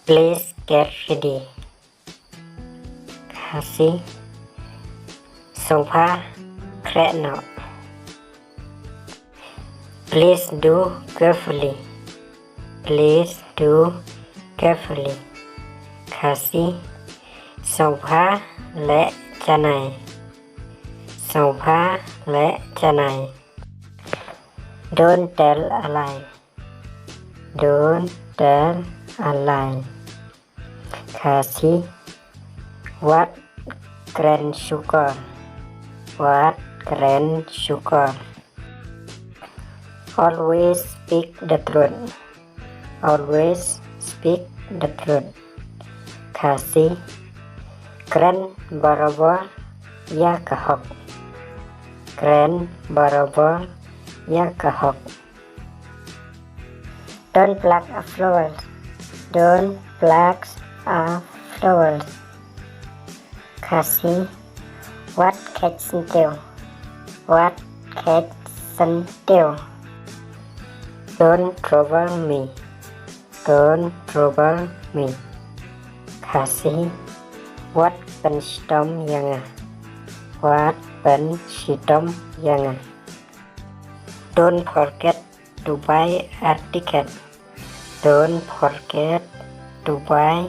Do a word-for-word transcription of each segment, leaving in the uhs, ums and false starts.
Please get ready. Khasi, sngewbha khreh noh. Please do carefully. Please do carefully. Khasi, sngewbha leh janai. Sngewbha leh janai. Don't tell a lie. Don't tell a lie. Khasi, wat kren shukor. Wat kren shukor. Always speak the truth. Always speak the truth. Khasi, kren barabor ïa ka hok. Kren barabor ïa ka hok. Don't pluck a flower. Don't pluck a flower. Khasi, wat khet syntiew. Wat khet syntiew. Don't trouble me. Don't trouble me. Khasi, wat pynshitom ïa nga. Wat pynshitom ïa nga. Don't forget to buy a ticket. Don't forget to buy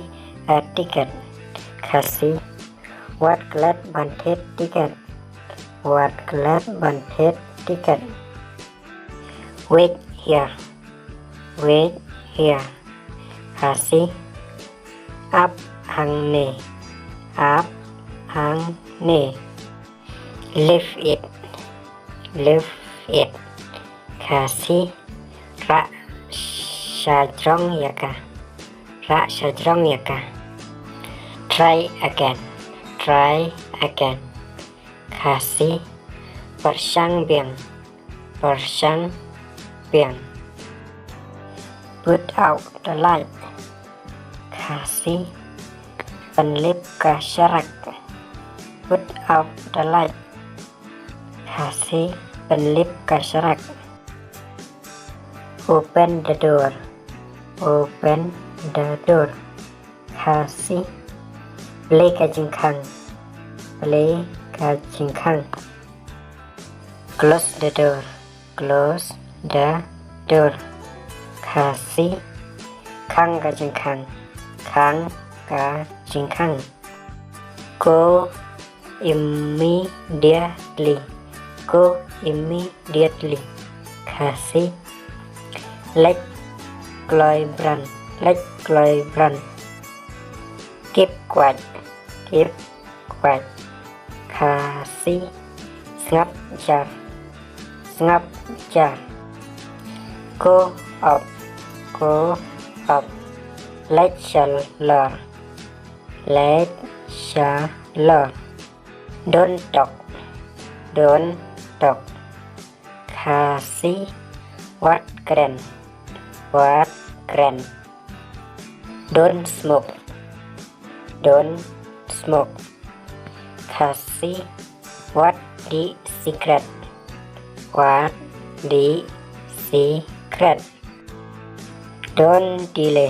a ticket. Khasi, wat klet ban thied tiket. Wat klet ban thied tiket. Wait here. Wait here. Khasi, ap hangne. Ap hangne. Leave it. Leave it. Khasi, rah shajrong ïa ka. Rah shajrong ïa ka. Try again. Try again. Khasi, pyrshang biang. Pyrshang biang. Put out the light. Khasi, pynlip ka sharak. Put out the light. Khasi, pynlip ka sharak. Open the door. Open the door. Khasi, plie ka jingkhang. Plie ka jingkhang. Close the door. Close the door. Khasi, khang ka jingkhang. Khang ka jingkhang. Go immediately. Go immediately. Khasi, leit kloi bran. Leit kloi bran. Keep quiet. Keep quiet. Khasi, sngap jar. Sngap jar. Go up. Go up. Leit shalor. Leit shalor. Don't talk. Don't talk. Khasi, wat kren. Wat kren. Don't smoke. Don't smoke. Khasi, wat dih sikret. Wat dih sikret. Don't delay.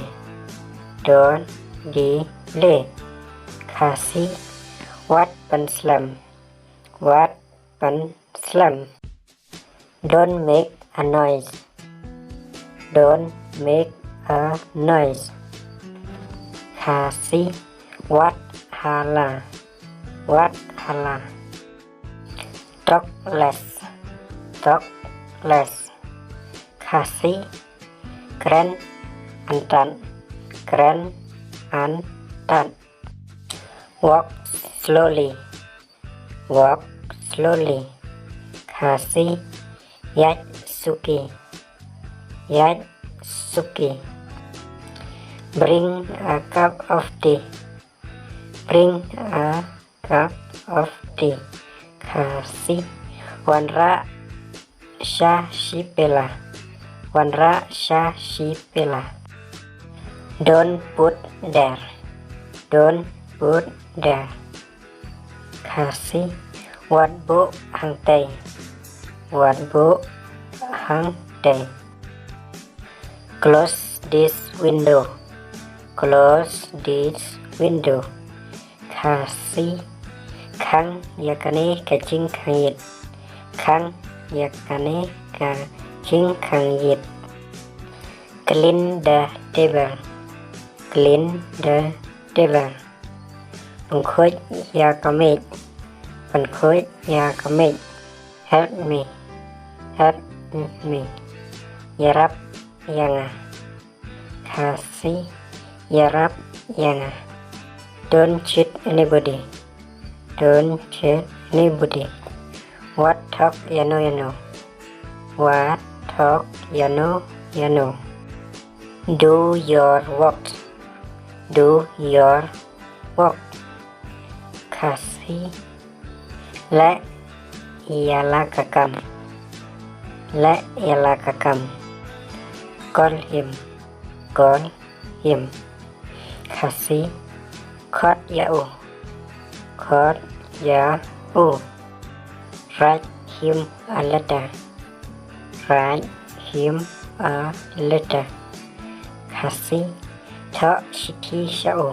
Don't delay. Khasi, wat pynslem. Wat pynslem. Don't make a noise. Don't make a noise. Khasi, wat hala. Wat hala. Talk less. Talk less. Khasi, kren antad. Kren antad. Walk slowly. Walk slowly. Khasi, ïaid suki. Ïaid suki. Bring a cup of tea. Bring a cup of tea. Khasi, wanrah sha shi pela. Wanrah sha shi pela. Don't put there. Don't put there. Khasi, wat buh hangtei. Wat buh hangtei. Close this window. Close this window. Khasi. Khang ïa kane ka jingkhang ïit. Khang ïa kane ka jingkhang ïit. Clean the table. Clean the table. Pynkhuid ïa ka mej. Pynkhuid ïa ka mej. Help me. Help me. Ïarap ïa nga. Khasi. Ïarap ïa nga. Don't cheat anybody. Don't cheat anybody. Wat thok ïano ïano. Wat thok ïano ïano. Do your work. Do your work. Khasi. Leh ïa la ka kam. Leh ïa la ka kam. Call him. Call him. Khasi. Khot ïa u. Khot ïa u. Write him a letter. Write him a letter. Khasi. Thoh shithi sha u.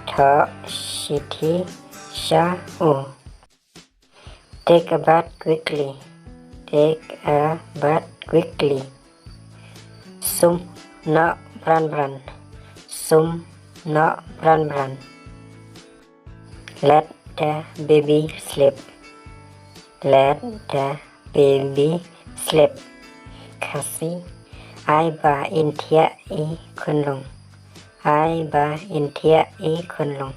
Thoh shithi sha u. Take a bath quickly. Take a bath quickly. Sum noh bran bran. Sum noh bran bran. Let the baby sleep. Let the baby sleep. Khasi. Ai ba in thiah i khunlung. Ai ba in thiah i khunlung.